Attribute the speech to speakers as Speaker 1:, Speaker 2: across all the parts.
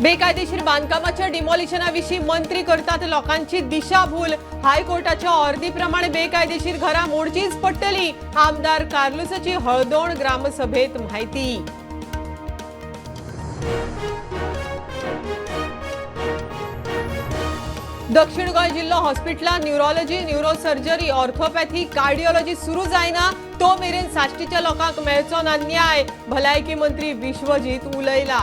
Speaker 1: बेकायदेशीर बांदकामाच्या डिमॉलिशना विशीं मंत्री करतात लोकांची दिशाभूल. हायकोर्टाच्या ऑर्दी प्रमाणे बेकायदेशीर घरां मोडचीच पडटली. आमदार कार्लुसाची हळदोण ग्रामसभेत माहिती. दक्षिण गोंय जिल्हो हॉस्पिटलांत न्युरोलॉजी, न्युरोसर्जरी, ऑर्थोपॅथी, कार्डिओलॉजी सुरू जायना तो मेरेन साश्टीच्या लोकांक मेळचो ना न्याय. भलायकी मंत्री विश्वजीत उलयला.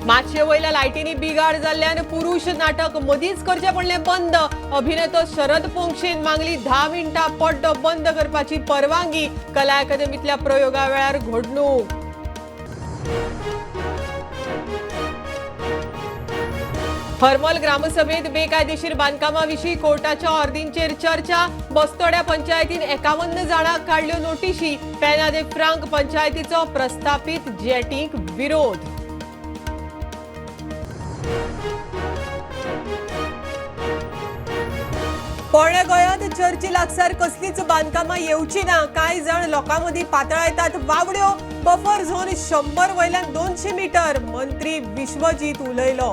Speaker 1: माचये वयल्या लायटींनी बिगाड जाल्ल्यान पुरुष नाटक मदींच करचें पडलें बंद. अभिनेतो शरद पोंक्षेन मागली 10 मिनटां पड्डो बंद करपाची परवानगी. कला अकादमीतल्या प्रयोगा वेळार घडणूक. हरमल ग्रामसभेत बेकायदेशीर बांदकामा विशीं कोर्टाच्या ऑर्दींचेर चर्चा. बस्तोड्या पंचायतीन 51 जाणांक काडल्यो नोटिशी. पेना दे फ्रांक पंचायतीचो प्रस्थापित जेटींक विरोध. पोरण्या गोंयांत चर्ची लागसार कसलीच बांदकामां येवची ना. कांय जाण लोकां मदीं पातळायतात वावड्यो. बफर झोन 100 वयल्यान 200 मिटर. मंत्री विश्वजीत उलयलो.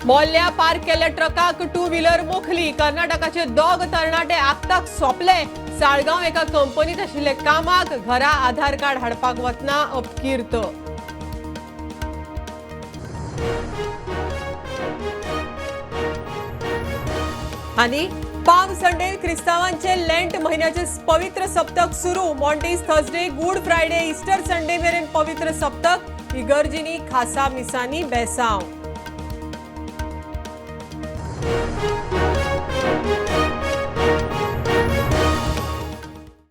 Speaker 1: मोल्ल्या पार्क केल्ल्या ट्रकाक टू व्हिलर मोखली. कर्नाटकाचे 2 तरणाटे आक्ताक सोंपले. साळगांव एका कंपनीत आशिल्ले कामाक घरा आधार कार्ड हाडपाक वतना अपकीर्त. आनी पाम संडे क्रिस्तांवांचे लेंट म्हयन्याचे पवित्र सप्तक सुरू. Maundy Thursday, Good Friday, Easter Sunday मेरेन पवित्र सप्तक. इगर्जींनी खासा मिसांनी बेसांव.